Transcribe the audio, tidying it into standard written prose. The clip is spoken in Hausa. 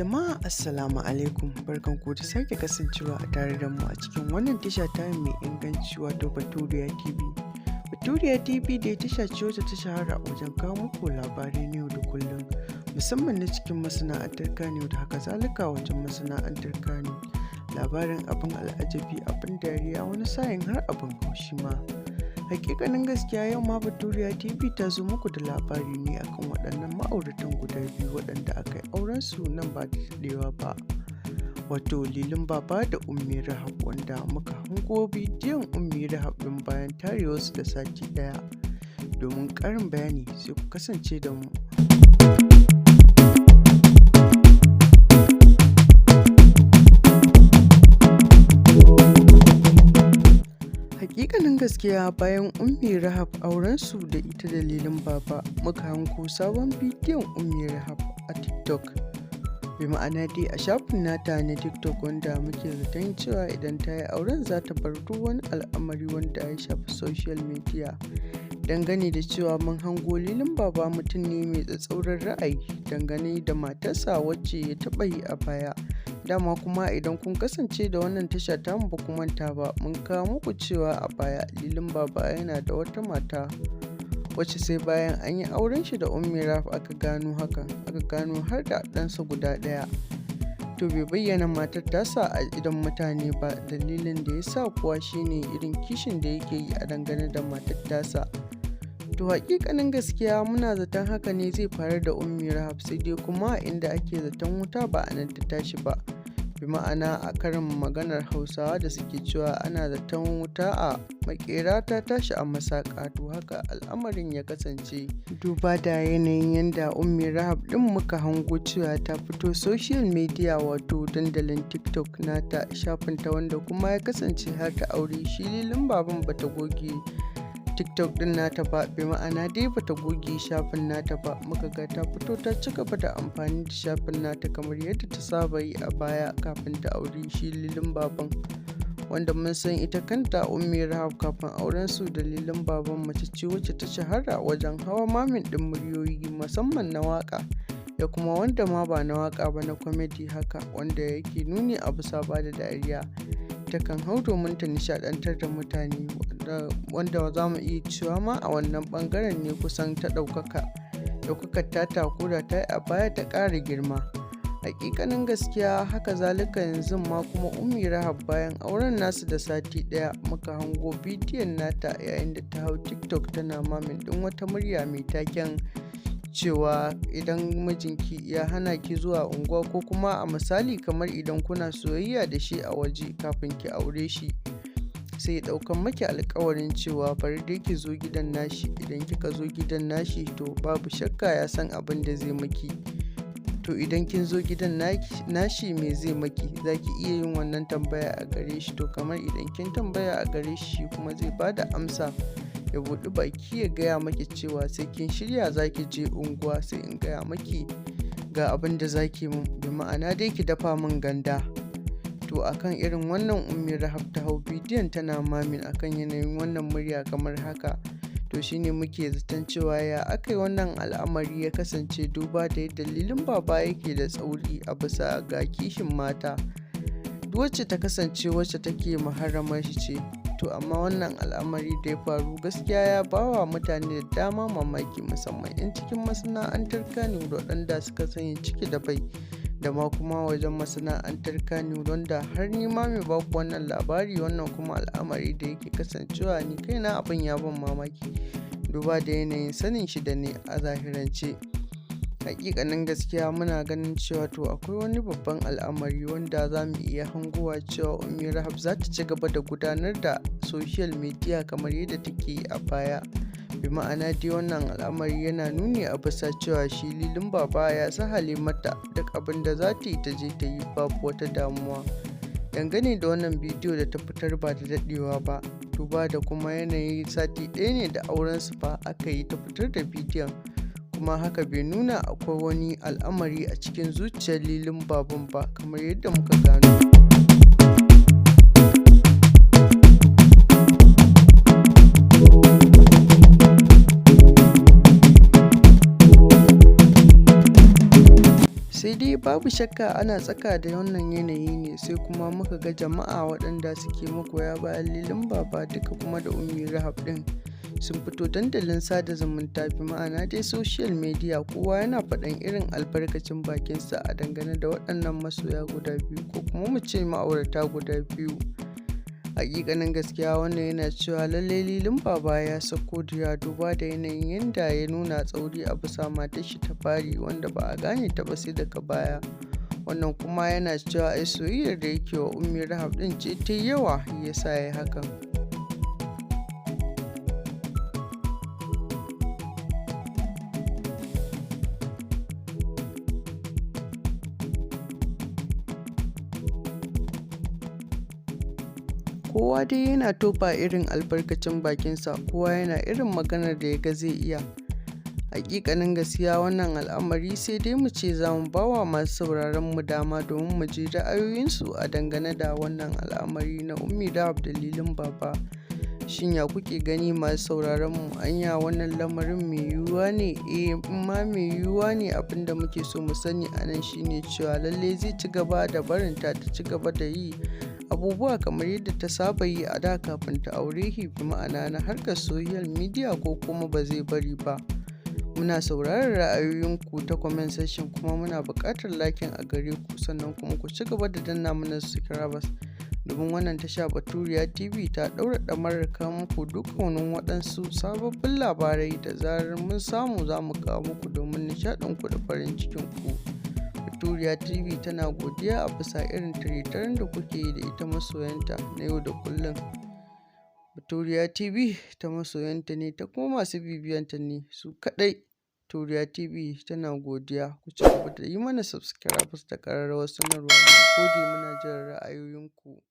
Jama'a, assalamu alaikum, barkanku da sake kasancewa a tare da mu a cikin wannan tasha ta mai inganci, wato Baturiya TV. Baturiya TV dai tasha ce wacce ta shahara wajen kawo muku labarai na yau da kullum, musamman na cikin masana'antar Kannywood, haka zalika wajen masana'antar Kano. Labarin abin al'ajabi, abin dariya, wani sa'in har abin haushi ma. Hakikanin gaskiya, yau ma Baturiya TV ta zo muku da labari ne akan waɗannan ma'auratan guda biyu waɗanda aka yi auren su nan ba da daɗewa ba. Wato Lilin Baba da Ummi Rahab, wanda muka hango bidiyon Ummi Rahab ɗin bayan tarewarsu da sati ɗaya. Domin ƙarin bayani, sai ku kasance da mu. Hakikanin gaskiya, bayan Ummi Rahab aurensu da ita da Lilin Baba, muka hango sabon bidiyon Ummi Rahab a TikTok. Bi ma'ana dai a shafin nata na TikTok, wanda muke zaton cewa idan ta yi auren za ta bar duk wani al'amari wanda ya shafi social media. Dangane da cewa mun hango Lilin Baba mutum ne mai tsatsauran ra'ayi dangane da matarsa wacce ya taɓa yi a baya. Dama kuma idan kun kasance da wannan tasha tamu, ba ku manta ba, mun kawo muku cewa a baya Lilin Baba yana da wata mata wacce sai bayan an yi auren shi da Ummi Rahab aka gano hakan, aka gano har da ɗansa guda ɗaya. To, bai bayyana matar tasa a idon mutane ba, dalilin da ya sa kuwa shine irin kishin da yake yi a dangane da matar tasa. To, hakikanin gaskiya, muna zaton haka ne zai faru da Ummi Rahab, sai dai kuma inda ake zaton wuta ba a nan ta tashi ba. Bi ma'ana, a karin maganar Hausawa da suke cewa ana zaton wuta a makera ta tashi a masaka, to haka al'amarin ya kasance. Duba da yanayin yanda Ummi Rahab din muka hango cewa ta fito social media, wato dandalin TikTok nata, shafinta, wanda kuma ya kasance har ta aure shi Lilin Baban bata goge TikTok din nata ba, bi ma'ana dai bata goge shafin nata ba. Muka ga ta fito ta ci gaba da amfani da shafin nata kamar yadda ta saba yi a baya kafin ta auri shi Lilin Baban, wanda mun san ita kanta Ummi Rahab kafin auren su da Lilin Baban mace ce wacce ta shahara wajen hawa mamin din muryoyi, musamman na waka, da kuma wanda ma ba na waka ba, na comedy haka, wanda yake nuni a bisa ba da dariya. Takan hau domin ta nishadantar da mutane, wanda za mu iya cewa ma a wannan bangaren ne kusan ta ɗaukaka, ɗaukakar ta koda ta yi a baya ta ƙara girma. Hakikanin gaskiya, haka zalika yanzu ma kuma Ummi Rahab bayan auren nasu da sati ɗaya, muka hango bidiyon nata yayin da ta hau TikTok tana mamin ɗin wata murya mai taken cewa idan mijinki ya hana ki zuwa unguwa, ko kuma a misali kamar idan kuna soyayya da shi a waje kafin ki aure shi, sai ya ɗaukan maki alkawarin cewa bari dai ki zo gidan nashi, idan kika zo gidan nashi to babu shakka ya san abin da zai maki. To, idan kin zo gidan nashi me zai maki? Za ki iya yin wannan tambaya a gare shi. To, kamar idan kin tambaya a gare shi, kuma zai ba da amsa, ya buɗi baki ya gaya maki cewa sai kin shirya za ki je unguwa, sai in gaya maki ga abin da za ki mun, bi ma'ana dai ki dafa min ganda. To, akan irin wannan Ummi Rahab ta hau bidiyon tana mamin akan yanayin wannan murya kamar haka. To, shine muke zaton cewa ya aka yi wannan al'amari ya kasance, duba da yadda Lilin Baba yake da tsauri a bisa ga kishin mata, duk wacce ta kasance wacce take muharramar shi ce. To, amma wannan al'amari da ya faru gaskiya ya bawa mutane da dama mamaki, musamman 'yan cikin masana'antar Kannywood waɗanda suka sanya ciki da bai, da ma kuma wajen masana'antar Kannywood, wanda har ni ma mai baku wannan labari, wannan kuma al'amari da yake kasancewa, ni kaina abin ya ban mamaki, duba da yanayin sanin shi da ne a zahirance. Hakikanin gaskiya, muna ganin cewa to akwai wani babban al'amari wanda za mu iya hangowa cewa Ummi Rahab za ta ci gaba da gudanar da social media kamar yadda take yi a baya. Bi ma'ana dai, wannan al'amari yana nuni a bisa cewa shi Lilin Baba ya sahale mata duk abin da za ta yi, ta je ta yi, babu wata damuwa dangane da wannan bidiyo da ta fitar ba da daɗewa ba. Duba da kuma yanayi sati ɗaya ne da auren su fa aka yi ta fitar da bidiyon, kuma haka bai nuna akwai wani al'amari a cikin zuciyar Lilin Baban ba kamar yadda muka gano. Sai dai babu shakka ana tsaka da wannan yanayi ne, sai kuma muka ga jama'a waɗanda suke magoya bayan Lilin Baba duka kuma da Ummi Rahab ɗin sun fito dandalin sada zumunta, bi ma'ana dai social media, kowa yana faɗan irin albarkacin bakinsa a dangane da waɗannan masoya guda biyu, ko kuma mu ce ma'aurata guda biyu. Haƙiƙanin gaskiya, wannan yana cewa lallai Lilin Baba ya sako diya, duba da yanayin yanda ya nuna tsauri a bisa matar shi ta fari, wanda ba a gane ta ba sai daga baya. Wannan kuma yana cewa ai soyayyar da yake wa Ummi Rahab ɗin ce ta yi yawa ya sa ya yi hakan. Kowa dai yana tofa irin albarkacin bakinsa, kowa yana irin maganar da ya ga zai iya. Haƙiƙanin gaskiya, wannan al'amari sai dai mu ce za mu ba wa masu sauraron mu dama domin mu ji ra'ayoyinsu a dangane da wannan al'amari na Ummi Rahab da Lilin Baba. Shin ya kuke gani, masu sauraron mu? Anya wannan lamarin mai yiwuwa ne? Eh, in ma mai yiwuwa ne, abin da muke so mu sani a nan shine cewa lallai zai ci gaba da barinta ta ci gaba da yi abubuwa kamar yadda ta saba yi a da kafin ta aure shi, bi ma'ana na harkar social media, ko kuma ba zai bari ba? Muna sauraron ra'ayoyinku ta comment section, kuma muna buƙatar liking a gare ku, sannan kuma ku ci gaba da danna mana subscribers, domin wannan tasha Baturiya TV ta ɗaura ɗamarar kawo muku dukkanin waɗansu sababbin labarai da zarar mun samu za mu kawo muku domin nishaɗinku da farin cikinku. Baturiya TV tana godiya a bisa irin tare da kuke yi da ita, masoyanta na yau da kullum. Baturiya TV ta masoyanta ne, ta kuma masu bibiyanta ne su kaɗai. Baturiya TV tana godiya. Ku ci gaba da yi mana subscribers da ƙararrawar sanarwa. Mun gode, muna jiran ra'ayoyinku.